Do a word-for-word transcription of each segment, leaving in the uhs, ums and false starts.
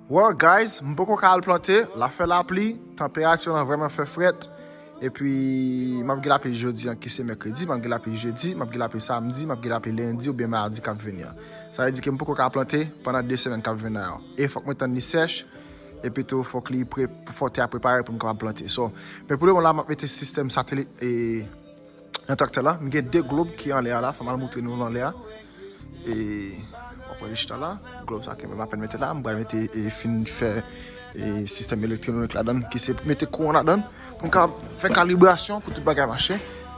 Well, guys, m poko ka al plante, l ap fè lapli, tanperati lan vrèman fè frèt. Epi, m ap gen lapli jodi an, ki se mèkredi, m ap gen lapli jedi, m ap gen lapli samdi, m ap gen lapli lendi oubyen madi k ap vini an. Sa vle di ke m poko ka plante pandan de semèn k ap vini an yo. E fòk mwen tann li sèch, epi tou fòk li pre, fòk tè a prepare pou m kapab plante. So, men pou le moman la, m ap mete sistèm satelit e nan traktè la. M gen de globe ki anlè a la, fò m al moutre nou l anlè a. E, w ap wè li chita la, globe sa ke m apèn mete la, m pral mete, e, fin fè, e, sistèm elektwonik ladan, ki se mete kouran ladan, pou m ka fè kalibrasyon pou tout bagay mache.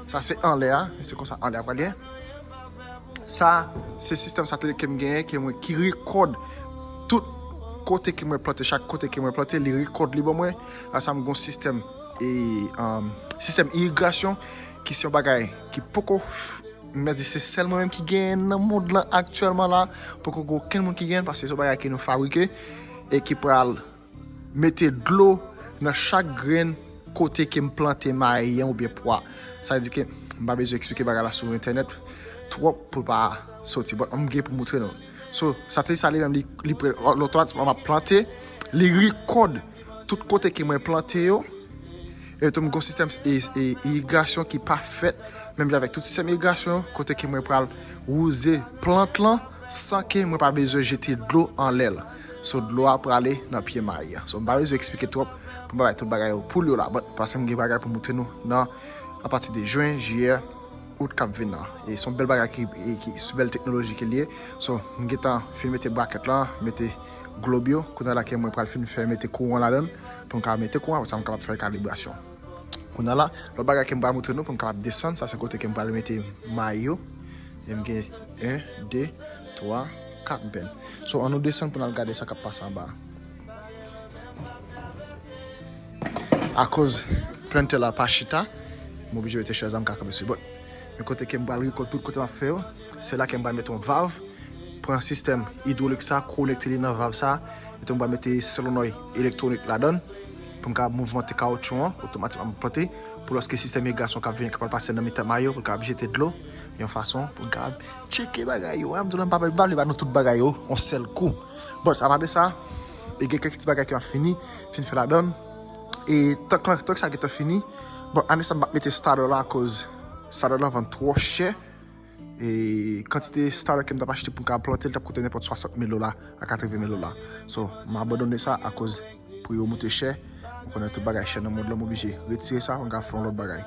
Sa se anlè a, e se konsa anlè a pral ye. Sa, se sistèm satelit ke m genyen, ke mwen, ki rekòd tout kote ke mwen plante, chak kote ke mwen plante, li rekòd li ban mwen. Apre sa, m gen yon sistèm, e, um, sistèm irigasyon, ki se yon bagay ki poko, m di se sèl mwen menm ki genyen nan mond lan aktyèlman la, poko gen okenn moun ki genyen, paske se yon bagay ke nou fabrike e ki pral mete dlo nan chak grenn kote ke m plante mayi an oubyen pwa. Sa vle di ke m pa bezwen eksplike bagay la sou entènèt twòp pou l pa soti. But m gen pou moutre nou. So, satelit sa li menm, li, li pre, otomatikman m ap plante, li rekòd tout kote ke mwen plante yo. E tou m gen yon sistèm, e, e, irigasyon ki pa fèt menm jan avèk tout sistèm irigasyon, kote ke mwen pral wouze plant lan san ke mwen pa bezwen jete dlo anlè l. So, dlo a prale nan pye mayi an. So, m pa bezwen eksplike twòp pou m pa bay tout bagay yo pou l yo la, but paske m gen bagay pou moutre nou nan, apati de jen, jiyè, out k ap vin nan. E se yon bèl bagay ki, e ki, se bèl teknoloji ke l ye. So, m gentan fin mete bracket lan, mete globe yo. Kounye a la ke mwen pral fin fè mete kouran ladan l, pou m ka mete kouran, apre sa m kapab fè kalibrasyon. Kounye a la, lòt bagay ke m pral moutre nou pou m kapab desann, sa se kote ke m pral mete mayi yo. E m gen en, de, twa, kat bèl. So, ann nou desann pou n al gade sa k ap pase anba a. Akoz plantè la pa chita, m oblije mete chèz la, m ka kanpe sou bòt. Men kote ke m pral rekòd tout kote m ap fè yo, se la ke m pral mete yon vav, pran sistèm idwolik sa, konekte li nan vav sa, epi m pral mete solenoid elektwonik ladan l, pou m ka mouvmante kawotchou an, otomatikman m plante, pou lòske sistèm irigasyon k ap vini, k pral pase nan mitan mayi yo, pou l kapab jete dlo, yon fason pou l kapab tcheke bagay yo. Wè, m di w la, m pa vle ba nou tout bagay yo yon sèl kou. But, apa de sa, e gen kèk ti bagay ke m ap fini, fin fè ladan l. E tank lan, tank sa gentan fini. Bon, ane sa m p ap mete starter la akoz starter lan vann twò chè. E kantite starter ke m t ap achte pou m ka plante, li t ap koute nenpòt swasant mil dola a katreven mil dola. So, m abandone sa akoz pri yo moute chè. Ou konnen tout bagay chè nan mond lan, m oblije retire sa, m ka fè yon lòt bagay.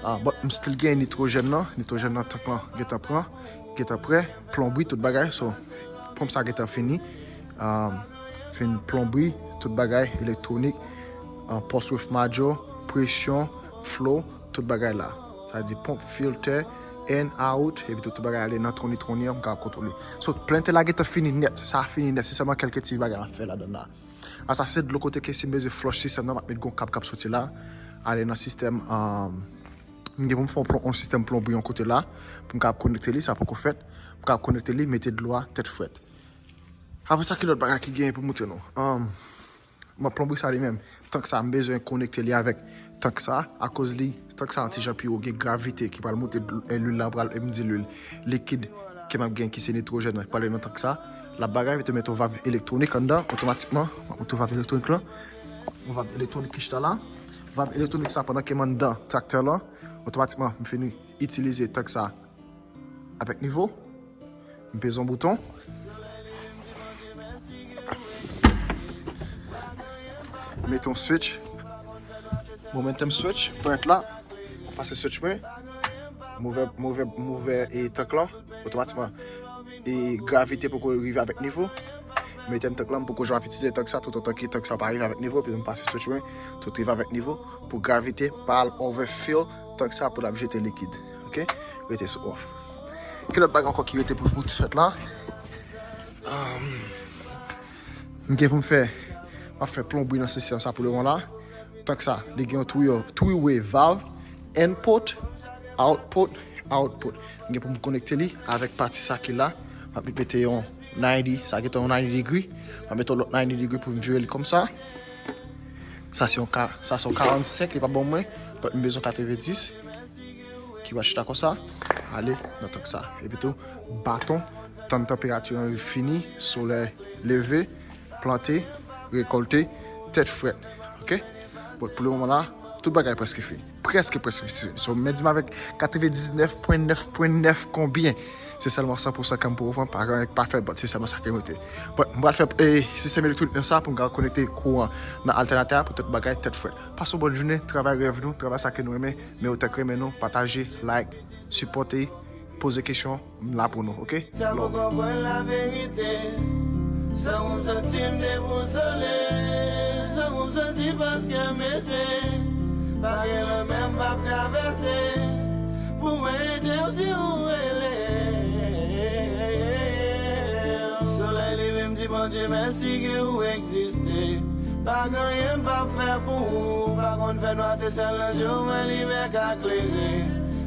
Ah, but m still gen nitwojèn nan, nitwojèn nan tank lan gentan pran, gentan prè, plonbri, tout bagay. So, ponp sa gentan fini. Um, fin plonbri, tout bagay, elektwonik, uh, pulse width module, presyon, flow, tout bagay la. Sa vle di ponp, filtè, in, out, epi tout, tout bagay ale nan twoni twoni an, m ka kontwole. So, plantè la gentan fini nèt, sa fini nèt, se sèlman kèlke ti bagay m ap fè ladan la. A sa se dlo kote ke si m bezwen flush sistèm nan, m ap met gon kab k ap soti la, ale nan sistèm, um, m gen pou m fè yon plon-, yon sistèm plonbri yon kote la, pou m kapab konekte li, sa poko fèt, m kapab konekte li, mete dlo a tèt frèt. Apre sa, ki lòt bagay ki genyen pou moutre nou? Um, bon, plonbri sa li menm, tank sa, m bezwen konekte li avèk tank sa, akoz li, tank sa yon ti jan pi wo, gen gravite ki pral moute dl-, e lwil la pral, e m di lwil, likid ke m ap gen ki se nitwojèn nan, ki pral nan tank sa. L ap bagay, mete, mete yon vav elektwonik anndan, otomatikman, m ap mete yon vav elektwonik lan, yon vav elektwonik ki chita la. Vav elektwonik sa, pandan ke m anndan traktè lan, otomatikman, m fini itilize tank sa avèk nivo. M peze yon bouton. Mete yon switch. Momentum switch, pran la. Pase switch mwen. M ouvè, m ouvè, m ouvè e tank lan. Otomatikman, e gravite poko rive avèk nivo. Mete tank lan, m poko janm ap itilize tank sa, toutotan ke tank sa pa rive avèk nivo, epi m pase switch mwen, tout rive avèk nivo, pou gravite pa al overfill tank sa pou l ap jete likid. Ok? Rete sou off. Ki lòt bagay ankò ki rete pou, pou ti fèt la? Um, m gen pou m fè, m ap fè plonbri nan sistèm sa pou le moman la. Tank sa, li gen yon three, three way valve, input, output, output. M gen pou m konekte li avèk pati sa ki la. M ap mete yon ninety, sa gentan yon ninety degree. M ap mete yon lòt ninety degree pou m vire li konsa. Sa se yon ka, sa se yon karannsenk, li pa ban mwen, but m bezwen katrevenndis. Ki va chita konsa, ale nan tank sa. Epi tou, baton, tann tanperati an fini, solèy leve, plante, Rekòlte tèt frèt. Ok? Bon, pou le moman la, tout bagay prèske fini. Prèske, prèske fini. So, men di m avèk katrevendiznèf pwen nèf pwen nèf konbyen. Se sèlman san pou san ke m poko pran, pa gen anyen k pa fèt, but se sèlman sa ke m rete. But m pral fè, e, sistèm elektrik nan sa pou m ka konekte kouran nan altènatè a pou tout bagay tèt frèt. Pase yon bòn jounen, travay rèv nou, travay sa ke nou renmen, men otan ke renmen nou, pataje, like, sipòte, poze kesyon, m la pou nou, ok? Sa pou konprann laverite. San ou m santi m debousole, san ou m santi fas kè m bese. Pa gen lanmè m p ap travèse pou mwen ede w si ou rele. Solèy leve m di Bondye mèsi ke ou egziste. Pa gen anyen m p ap fè pou ou. Pa konn fè nwa, se sèl nan je w mwen limyè ka klere.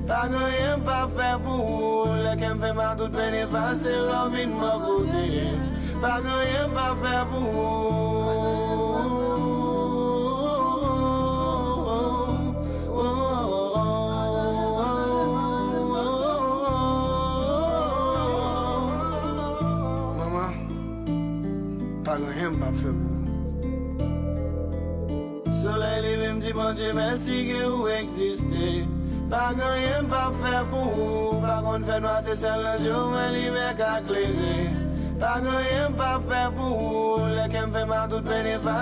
Pa gen anyen m p ap fè pou ou. Lè kè m fè mal, tout pèn efase lè w vin bò kote. Pa gen anyen m p ap fè pou ou. Manman, pa gen anyen m p ap fè pou ou. Solèy leve m di Bondye mèsi ke ou egziste. Pa gen anyen m p ap fè pou ou. Pa konn fè nwa, se sèl nan je w mwen limyè ka klere. Pa gen anyen m p ap fè pou ou. Lè kè m fè mal, tout pèn efase.